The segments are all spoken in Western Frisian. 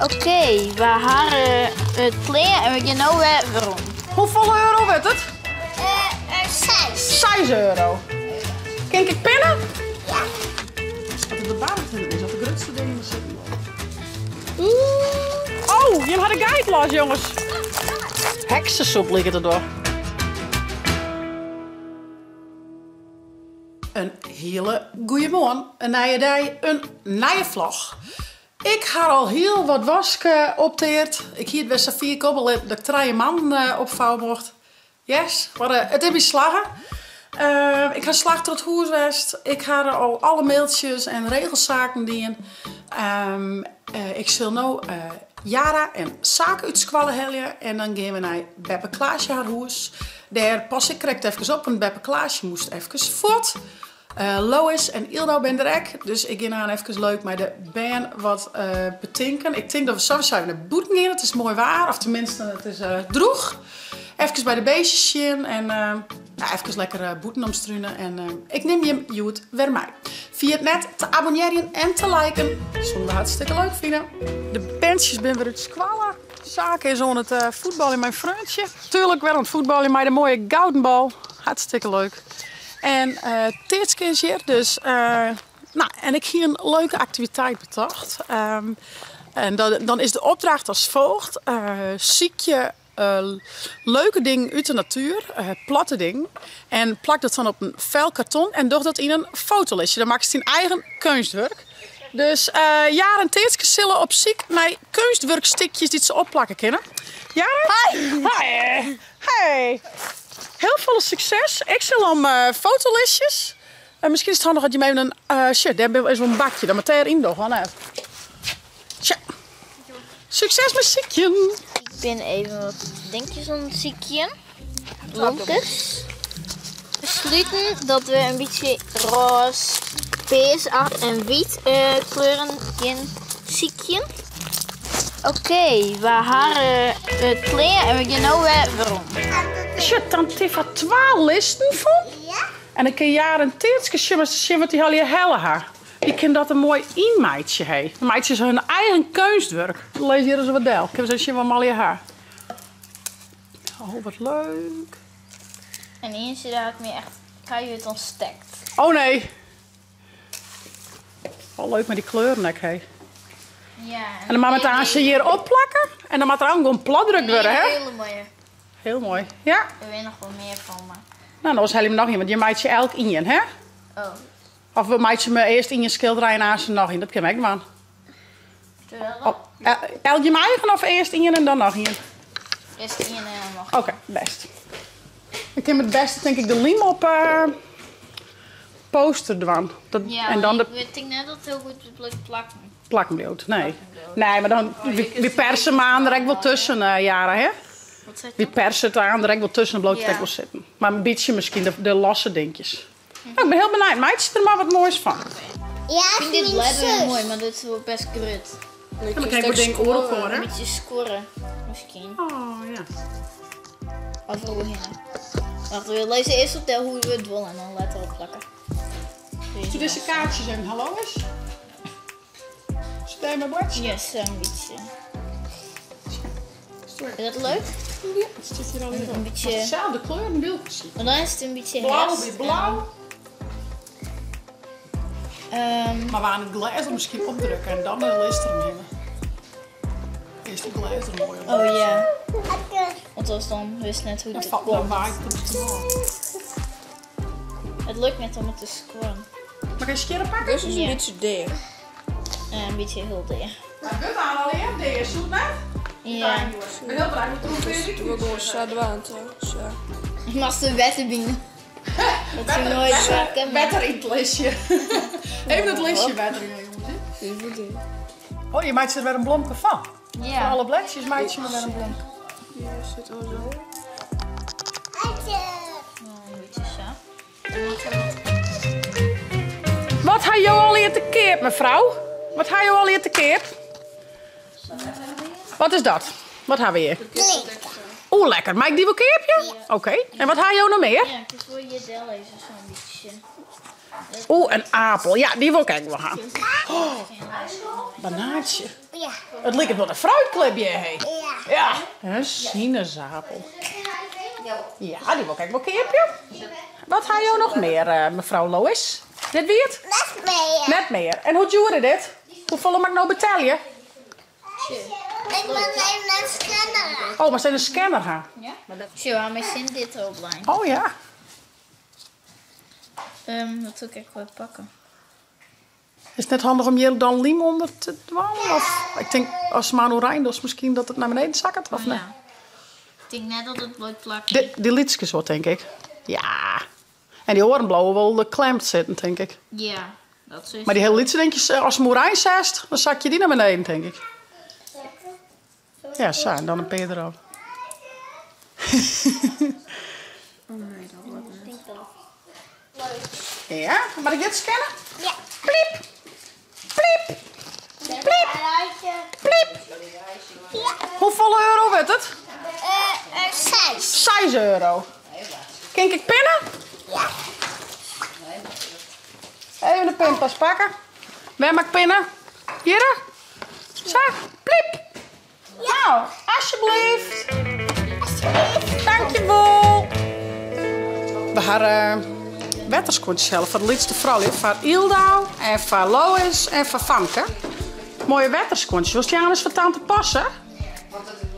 Oké, we hawwe it klear en we gean no wer werom. Hoefolle euro wurdt it? Seis. Seis euro. Kin ik ek pinne? Ja. Wat it bebarret is dat de grutste dingen der sitten bliuwe. Oh, jim ha de geit los, jonges. Heksesoep liket it wol. In hiele goeie moarn, in nije dei, in nije vlog. Ik ha al hiel wat wask opteard. Ik hie it wer safier komme litten dat ik trije mannen opfouwe mocht. Yes, mar it is my slagge. Ik ha slach troch it hûs west. Ik ha al alle mailtsjes en regelsaken dien. Ik sil no Yara en Sake út skoalle helje en dan gean we nei beppe Klaasje har hûs. Dêr pas ik krekt efkes op, want beppe Klaasje moast efkes fuort. Lois en Yldo binne der ek, dus ik gean aanst efkes leuk mei de bern wat betinken. Ik tink dat we sowieso even nei bûten gean, it is moai waar, of teminsten it is droech. Efkes by de beestjes sjen en ja, efkes lekker bûten omstrune. En ik nim jim hjoed wer mei. Ferjit net te abonnearjen en te liken, soene we hartstikke leuk fine. De berntsjes binne wer út skoalle. Sake is oan it fuotbaljen mei in freontsje. Tuurlijk wer oan it fuotbaljen mei de moaie gouden bal. Hartstikke leuk. En Teatske is hjir, dus no, en ik hie in leuke aktiviteit betocht. En dan is de opdracht as folgt. Sykje leuke dingen út de natuer, platte dingen, en plak dat dan op in fel karton en doch dat yn in fotolistje. Dan makkest dyn eigen keunstwurk. Dus Jara en Teatske sille op syk nei keunstwurkstikjes dy't se opplakke kinne. Jara? Hoi! Hoi! Hey! Hiel folle sukses. Ik sil om fotolistjes. En miskien is it handich as jim even in, sjoch, dêr is wol in bakje, dan moat dêr yn dogge, of net? Tsja. Sukses mei sykjen! Ik bin even wat dinkjes oan it sykjen. Blomkes. Besluten dat we in bytsje rôs, pears en wyt kleuren gean sykjen. Oké, we hawwe it klear en we gean no wer werom. Sjoch, tante Tiff hat twa listen fûn. En dan kin Jara en Teatske sjen wat dy allegear helle ha. Dy kin dat der moai yn meitsje, hé. Dan meitsje se hun eigen keunstwurk. Lês hjir ris wat del. Kinne we ris even sjen wat we allegear ha. Oh, wat leuk. En ientsje dêr ha ik my echt keihurd oan stekt. Oh nee. Wel leuk mei dy kleuren ek, hé. Ja. En dan moat it aanst hjir opplakke en dan moat der gewoan platdrukt wurde, hè? Hiele moaie. Hiel moai, ja. Der binne noch wol mear fan, mar. No, dan helje we noch ien, want je meitsje elk ien, hè? Oh. Of we meitsje me earst ien skilderij en aanst noch ien, dat kin we ek dwaan. Elk jim eigen of earst ien en dan noch ien? Earst ien en dan noch ien. Oké, bêst. Dan kinne we it bêste tink ik de lym op poster dwaan. Dat, Ja, en dan de ik wit net dat it hiel goed bliuwt plakken. Plakken bliuwt, nee. Nee, mar dan, wy perse 'm aan der ek wol tusken, Jara, hè? Wat sei Wy perse it aan der ek wol tusken, dan bliuwt it ek wol sitten. Mar in bytsje miskien de losse dinkjes. No, ik bin hiel benijd. Meitsje der mar wat moais fan. Ja, Ik fyn dit myn blêd sus. wer moai, mar dit is wol best grut. Ja, dan kin ik wol dingen oer elkoar, hè? In bytsje skuorre, miskien. Oh, ja. Of oerhinne. Wacht, we lizze earst op del hoe't we it wolle en dan letter opplakke. Zullen dizze kaartsjes even hallo is? Is dêr mei boartsje? Ja, sa'n bytsje. Is dat leuk? Ja, it stiet hjir al Een bytsje. Deselde kleuren bylkjes. En dan is it in bytsje Blau herfst by blau. En, Mar we aan it glês der miskien opdrukke en dan de list deromhinne. Earst it glês der moai op. Oh ja. Want as dan wist net hoe't it Dan komt. waait it miskien ôf. It lukt net om it te skuorren. Mar ik in skjirre pakke? Dit is in Ja. bytsje dea. In bytsje hiel dea. Mar it wurdt aan allegear dea, soe it net? Ja. Ik bin hiel blij met de Doe we gewoan sa dwaan, toch? Sa. Moatst der wetter bine. Dat soe noait werke. Wetter yn it listje. Even it listje wetter yn, jonges. Dit is wol dea. Oh, je meitsje der wer in blomke fan. Ja. Fan alle bledsjes meitsje we wer in blomke. Ja, sit al zo. Een bytsje sa. Wat ha jo allegear te keap, mefrou? Wat ha jo allegear te keap? Wat is dat? Wat ha we hjir? Oeh, lekker. Mei ik dy wol keapje? Oké. En wat ha jo noch mear? Ja, ik wol hjir dellizze sa'n bytsje. Oeh, in apel. Ja, dy wol ik ek wol ha. Oh, banaatsje. Ja. It liket wol in fruitklip hjir, hé. Ja. Ja. In sinaasappel. Ja, dy wol ik ek wol keapje. Wat ha jo noch mear, eh, mefrou Lois? Dit wie it? Net mear. Net mear. En hoe djoer is dit? Hoefolle moat ik no betelje? Ik moat even in scanner ha. Oh, moatst even in scanner ha. Sjoch, ha my sin dit erop lein. Oh ja. Dat soe ik ek wol pakke. Is it net handich om hjir dan lym ûnder te dwaan? Of, ik tink as mar oerein dochst miskien dat it nei beneden sakket, of net? Ja. Ik tink net dat it bliuwt plakken. Dy lytskes wol, tink ik. Ja. En dy oaren bliuwe wol klemd sitten, tink ik. Ja, dat is. Mar dy hiele lytse dinkjes, ast 'm oerein setst, dan sakje dy nei beneden, tink ik. Ja, sa, en dan in pear derop. Ja, moat ik dit scannen? Ja. Pliep, pliep, pliep, pliep. Hoefolle euro wurdt it? Seis. Seis euro. Kin ik pinne? Ja. Even de pinpas pakke. Wêr moat ik pinne? Hjirre? Sa, pliep. Nou, alsjeblieft. Alsjeblieft. Dankjewol. We ha uh, wetterskuontsjes helle foar de lytste froulju. Foar Yldau en foar Lois en foar Famke. Moaie wetterskuontsjes. Wolst dy aanst foar tante passe?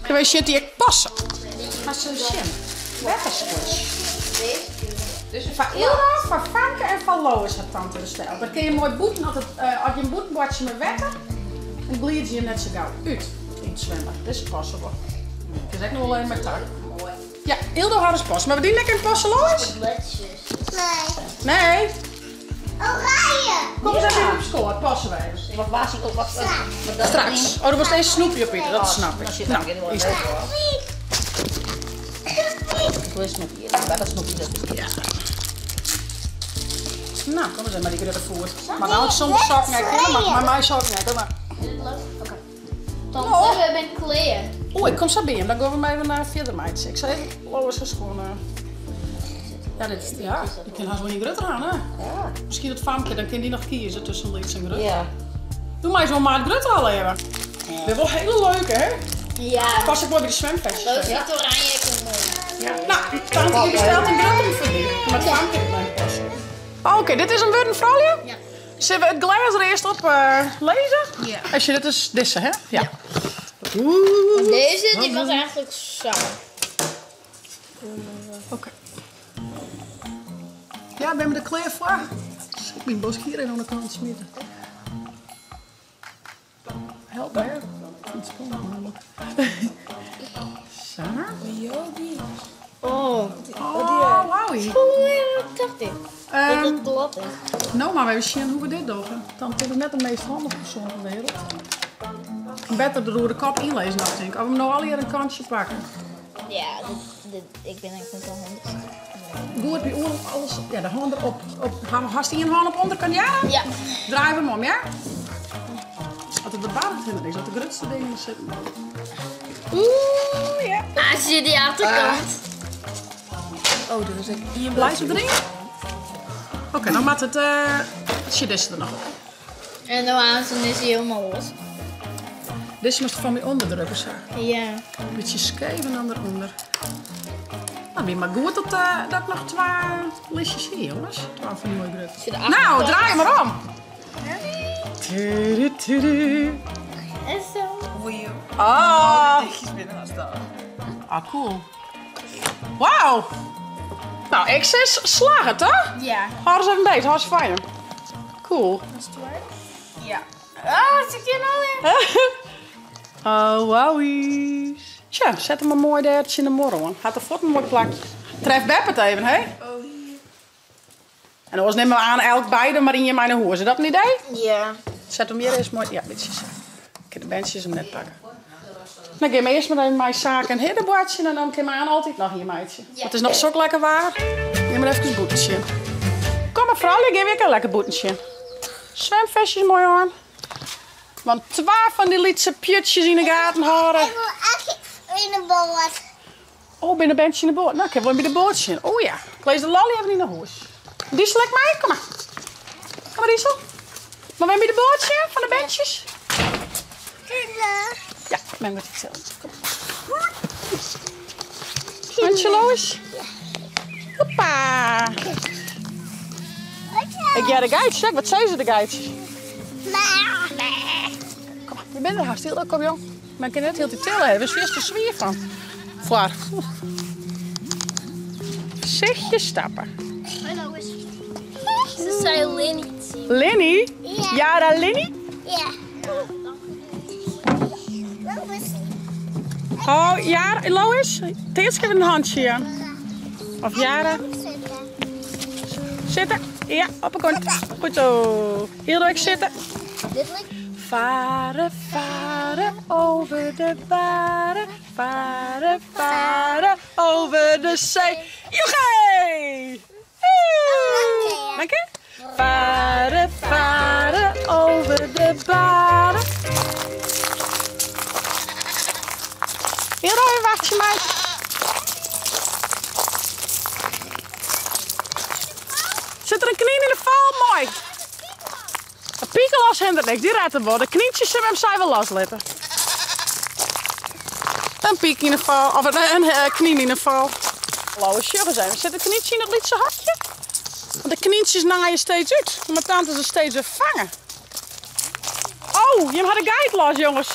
Kinne wy sjen dy ek passe? Mar se sjen. Wetterskuontsjes. Dus foar Yldau, foar Famke en foar Lois hat tante besteld. Dan kinne je moai bûten, as, it, uh, as je in bûten boartsje mei wetter, dan gliedzje je net sa gau út yn it swimbad. Dizze passe wol. It is ek noch wol even mei tak. Ja, Yldau har ris passe. Mar dy net in passe, Lois? Nee. Nee. Oranje. Kom eens even op skoat, passen we even. Wat was ik? Wat, wat, Straks. Oh, do wolst earst snoepje opite, dat snap ik. Nou, is dat. Ik wil snoepje, dat snoepje. Ja. Nou, kom eens even mei dy grutte foet. Mar nou ik sûnder sokken ek, hè? Mar mei my sokken ek, mar. Tante, we binne klear. Oeh, ik kom sa by him, dan gean we him even fierder meitsjen. Ik sil even Lois har skuon. Ja, dit, ja, dy kin hast wol ien grutter ha, hè? Ja. Miskien dat famke, dan kin dy noch kieze tusken lyts en grut. Ja. Doe meist wol maat grutter al even. Binne wol hiele leuke, hè? Ja. Past ek moai by de swimfestjes. Lois fynt oranje ek wol moai. Ja. Nou, tante dy bestelt in grutter foar dy. Mar it famke ek mei passe. Oké, dit is in wurden froulju. Ja. Sille we it glês der earst op lizze? Ja. As je, dit is dizze, hè? Ja. Oeh. Deze die was eigenlijk zo. Oké. Ja, binne we der klear foar? Sil ik myn bosk hjir even oan de kant smite? Help hè. Ik vind het spannend namelijk. Sa. Oh. Oh, wauwie. Hoe dacht ik? Dat het glad is. No, mar even sjen hoe't we dit dogge. Dan is it net de meast handige persoan fan de wereld. Better der oer de kop ynlizzen no, tink ik. Of we no allegear in kantsje pakke. Ja, dit, ik bin ek net de handichste. Goed by oer alles. Ja, de hân derop. Op, hast ien hân op ûnderkant, ja? Ja. Draai we hem om, ja? As it wat bart, hinderet niks. As de grutste dingen sitten. Oeh, ja. Ah, zie die achterkant. Oh, dat is ek ien Blijf ze erin? Oké, dan moat it. Uh, sjoch dizze der noch op. En dan aan is hij helemaal los. Dizze moatst fan my ûnderdrukke, sa. Ja. In bytsje skeef en dan derûnder. Nou, wie mar goed dat, uh, dat ik noch twa listjes hie, jonges. Twa fan dy moaie grutte. Zie de Nou, achterkant. draai mar om. Tudu, tudu. En zo. Ah, Dichtjes binnen was dat. ah cool. Wauw. Nou, ik sis slagget, toch? Ja. Hou eens even beet, hou eens fijn. Cool. Ja. Ah, zit je nou in? Oh, wowies. Tja, zet hem maar mooi daar in de morgen. Hat de voet een mooi plakje. Tref Beb het even, hè? Oh, hier. En dan nemen we aan elk beide maar in je mijn hoer. Is dat een idee? Ja. Zet hem hier eens mooi. Ja, beetje zo. Ik kan de bandjes hem net pakken. Dan gaan we eerst maar even mijn zaken en hiddeboordje en dan kan aan altijd nog hier meidje. Ja. Het is nog zo lekker waar. Neem maar even een boetentje. Kom maar vrouw, ik geef je een lekker boetentje. Zwemvestjes mooi hoor. Want twee van die lietse pjutjes in de gaten houden. Ik wil echt in de boot. Oh, binnen bandje in de boot. Nou, ik heb wel bij de bootje. Oh ja. Ik lees de lolly even in de hoes. Diesel, lek mij. Kom maar. Kom maar, Diesel. Maar wij bij de bootje van de bandjes. Mem gaat het zelf. Kom. Handje Lois. Hoppa. Ik ja de geitjes, hè? Wat zei ze de geitjes? Kom maar, je bent er haast heel. Kom jong. Maar ik kan net heel die tillen hebben. Dus eerst de zwier van. Voor. Voorzichtig stappen. Hallo, Ze zei Linny. Linny? Ja. Jara Linny? Ja. Oh, Jara, Lois, eerst geef een handje. Ja. Of Jara. Zitten. Ja, op een kont. Goed zo. Heel leuk zitten. Dit lijkt Varen, varen over de baren. Varen, varen over de zee. Joegee! Woe! Dank je. Varen, varen over de baren. Heel even wacht je meid. Zit er een knien in de val? Mooi. Een piekelos hindert niks, die redt het wel. De knietjes hebben hem zij wel last laten. Een piek in de val, of een knien in de val. Lauwe sugar zijn. Zit een knietje in dat lietse hakje? Want de knietjes naaien steeds uit. Want mijn tante ze steeds weer vangen. Oh, je had een geit los, jongens.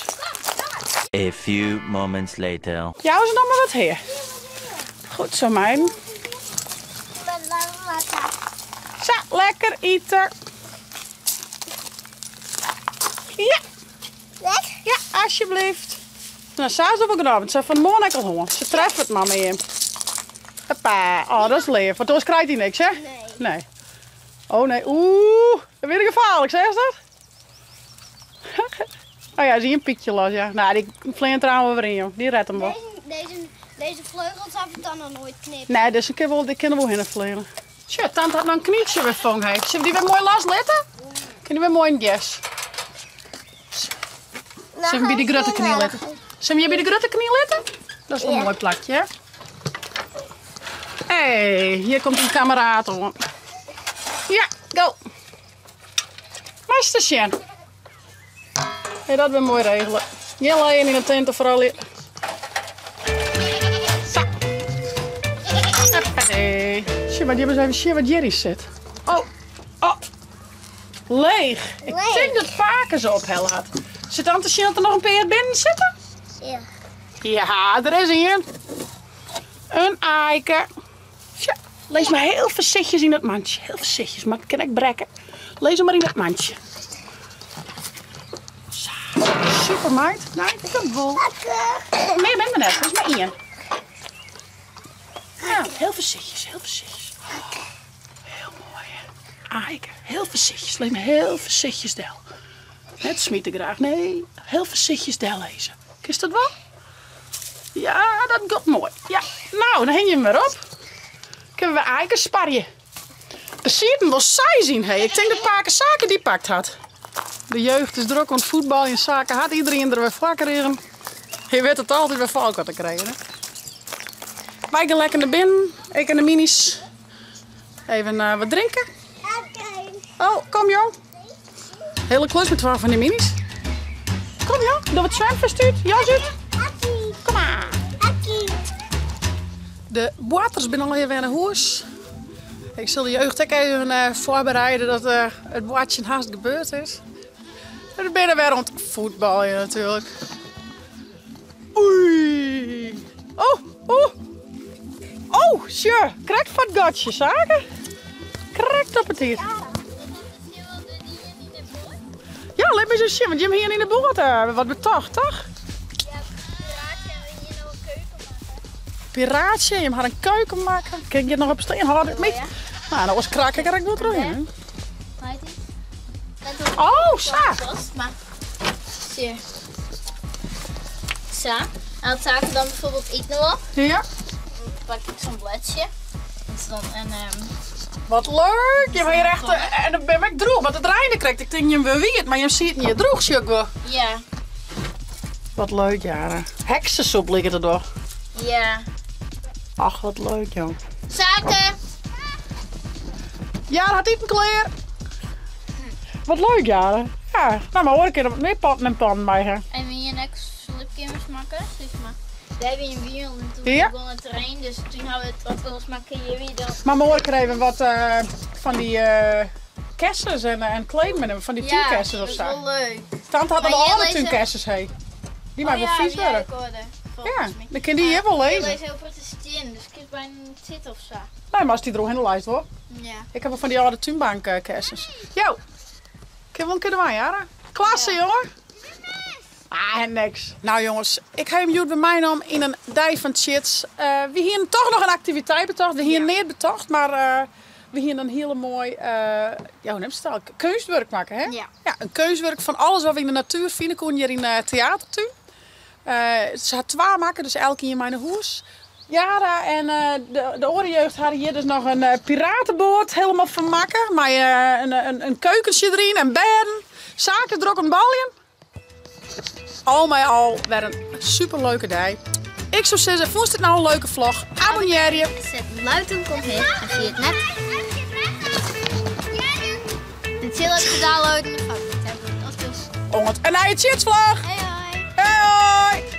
A few moments later. Jou is nog maar wat heer. Goed zo, mijn. Zo, lekker eten. Ja. Ja, alsjeblieft. Nou, ze is op een want ze heeft van morgen al honger. Ze treft het maar mee in. Hoppa. Oh, dat is lief. Want anders krijgt hij niks, hè? Nee. Nee. Oh nee. Oeh, dat weer gevaarlijk, zeg je dat? Oh ja, zie je een piekje los, ja. Nou, die vliegt trouwens weer in, joh. Die redt hem wel. Deze vleugels heb ik dan nog nooit knippen. Nee, dus ik kan wel, die kunnen wel heen vliegen. Tja, tante had nog een knietje weer vangen. Heeft. Zullen die weer mooi los letten? Kunnen we mooi een jas? Zullen we bij de grote knie letten? Zullen we bij de grote knie letten? Dat is wel een mooi plakje, hè? Hé, hey, hier komt een kameraad hoor. Ja, go. Master Sjen. Hey, dat weer mooi regelen. Geen in de tent vooral hier. Zo. Hoppatee. Zie maar, die hebben eens even zien wat Jerry zit. Oh, oh. Leeg. Ik denk dat Vaken ze op hel had. Zit Tante Sjen dat er nog een peer binnen zitten? Ja. Ja, er is een. Een eiken. Tja, lees maar heel voorzichtig in dat mandje. Heel voorzichtig, maar dat kan ik brekken. Lees hem maar in dat mandje. Zo, super meid. Nou, ik kan wel. Nee, ben er net. Dat is maar één. Ja, heel voorzichtig, heel voorzichtig. Heel mooi. Eiken, heel voorzichtig. Lees maar heel voorzichtig del. Net smieten graag. Nee, heel voorzichtig del lezen. Kist dat wel? Ja, dat gaat mooi. Ja, nou, dan hang je hem weer op. Kunnen we eiken sparren. Er zit hem wel saai zien, hé. Ik denk dat Paken Zaken die pakt had. De jeugd is druk, want voetbal en zaken had iedereen er weer vlakker in. Je weet het altijd weer valk te krijgen. Hè? Wij gaan lekker naar binnen. Ik en de minis. Even wat drinken. Oh, kom joh. Hele klus met 12 van die minis. Kom joh, doe het zwemvest uit. Jas uit. Kom maar. De waters zijn al even naar huis. Ik zal de jeugd ook even voorbereiden dat het watje haast gebeurd is. En dan ben je weer rond voetballen natuurlijk. Oei. Oh, oh. Oh, sure. Krekt van het gatje, zaken. Krekt op het hier. Ja, let me zo zien, want je hebt hier in de boot wat betocht, toch? Ja, piraatje en we hier nog een keuken maken. Piraatje, je had een keuken maken. Kan je het nog op steen houden? Ja. Nou, dat was kraken, kan ik wel terug in. Oh, Oh, sa. Maar, zie. Sa. En dat zaken dan bijvoorbeeld ik nog op. Ja. Dan pak ik zo'n bladje. En dan een, Wat leuk! Je hebt hier echt en dan ben ik droog, want het rijden krijgt. Ik denk je hem weer het, maar je ziet het niet droog, zie ik wel. Ja. Wat leuk, Jara. Heksensoep liggen er door. Ja. Ach, wat leuk, joh. Zaken! Jara had iets klaar. Wat leuk, Jara. Ja, nou, maar hoor ik er wat meer potten en pannen bij haar. En wie je nek sliepkeamers makke, sis mar. Dêr wie in wiel en toen Ja. begon het terrein, dus toen hebben we het wat anders maken hier weer dan. Maar morgen kregen we wat eh, van die eh kessens en, eh, en kleden met hem, van die tuinkessens of dat is zo. wel leuk. Tante had Maar nog jij alle leest- tuinkessens, hé. Die Oh mag wel ja, vies die heb worden. ik hoorde, volgens Ja, mij. dan kan die hier wel Maar lezen. Die lezen heel protesteren, dus ik kan bijna niet zitten of zo. Nee, maar als die er ook in de lijst hoor. Ja. Ik heb wel van die oude tuinbank eh, kessens. Jo, kun wel een keer erbij, Jara. Klasse, jongen. Ah, en niks. Nou jongens, ik heb hem jullie bij mij om in een dij van chits. Eh, we hier toch nog een activiteit betocht. We hier niet betocht, maar eh, we hier een hele mooi, eh ja, hoe noemt het al? Kunstwerk maken, hè? Ja. Ja, een kunstwerk van alles wat we in de natuur vinden konden hier in uh, theatertuin. Eh, ze had twee maken, dus elke keer in mijn hoes. Jara en eh, de, de orenjeugd hadden hier dus nog een eh, piratenboord helemaal van maken. Maar eh, een, een, een keukentje erin en bedden. Zaken er ook een baljen. Al bij al werd een superleuke dag. Ik zou zeggen, vond je dit nou een leuke vlog? Abonneer je. Zet luid een comment en zie het net. De chill heb gedownload. Dat is Om het een nieuwe chitsvlog. Hoi hoi. Hoi!